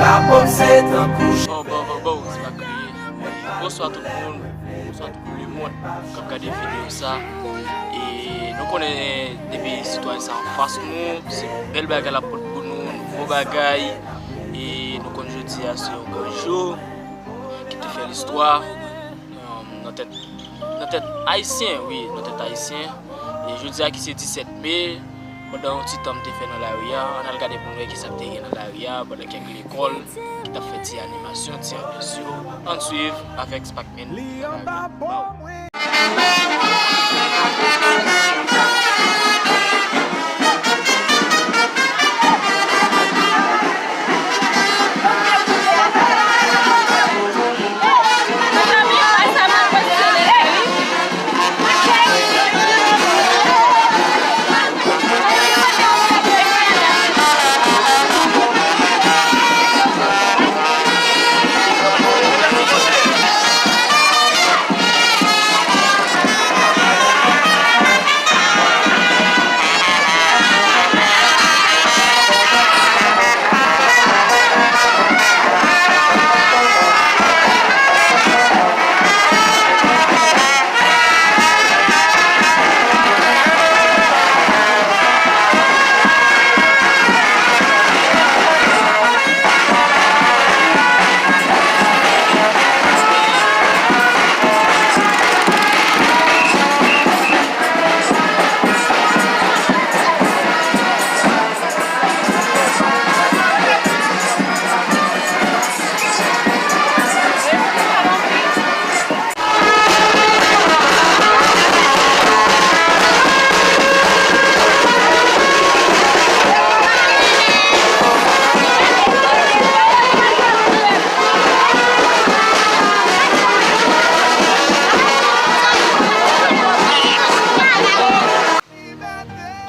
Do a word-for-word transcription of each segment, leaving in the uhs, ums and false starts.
Rapòm se tankou. Bon, bon, bon, bon, se pa kriye. Bonswa tout moun, bonswa tout lemonn k ap gade videyo sa. E nou konnen depi sitwayen sa anfas nou, se bèl bagay l ap pote pou nou, nouvo bagay. E nou konn jodi a se yon gran jou ki te fè listwa. Um, nan tèt, nan tèt ayisyen, wi, nan tèt ayisyen. E jodi a ki se disèt me, pandan yon ti tan m te fè nan lari a, ann al gade pou n wè kisa k te gen nan lari a, pandan kèk lekòl ki t ap fè ti animasyon, ti anbyans yo. Ann swiv avèk Spakman.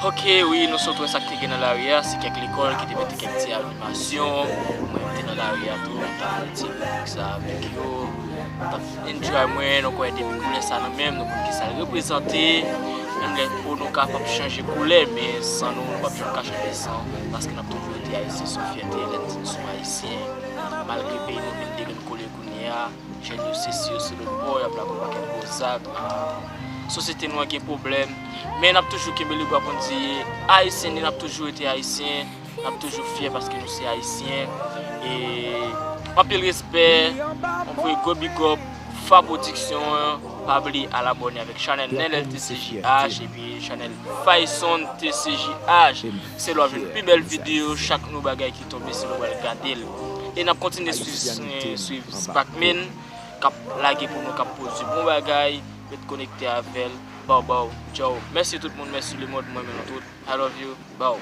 Ok, wi, nou sot wè sa k te gen nan lari a. Se kèk lekòl ki te mete kèk ti animasyon. Mwen menm te nan lari a tou, m t ap fè ti bout sa avèk yo. M t ap enjoy mwen, nou kwè depi koulè sa nan men m, nou konn kisa l reprezante. Menm lè po nou kapab chanje koulè, men san nou, nou p ap janm ka chanje san, paske n ap toujou rete ayisyen, se yon fyète lè n di n se yon ayisyen. Malgre peyi nou vin degrenn kole kounye a, jèn yo sesi, yo selot bò, y ap lage yon pakèt gwo zak. Sosyete nou an gen pwoblèm, men n ap toujou kenbe lebra pou n di ayisyen, n ap toujou rete ayisyen, n ap toujou fyè paske nou se ayisyen. E anpil respè, ann voye gwo big up, Fa Production, pa bliye al abòne avèk chanèl Nenel T C J H epi chanèl Fayson T C J H. Se lè w ap jwenn pi bèl videyo, chak nou bagay ki tonbe, se nou pral gade l. E n ap kontinye swiv, swiv Spakman, k ap lage pou nou, k ap pwodui bon bagay. Ret konekte avè l. Bow, bow, tchaw. Mèsi tout moun, mèsi lemonn, mwen renmen nou tout. I love you. Bow.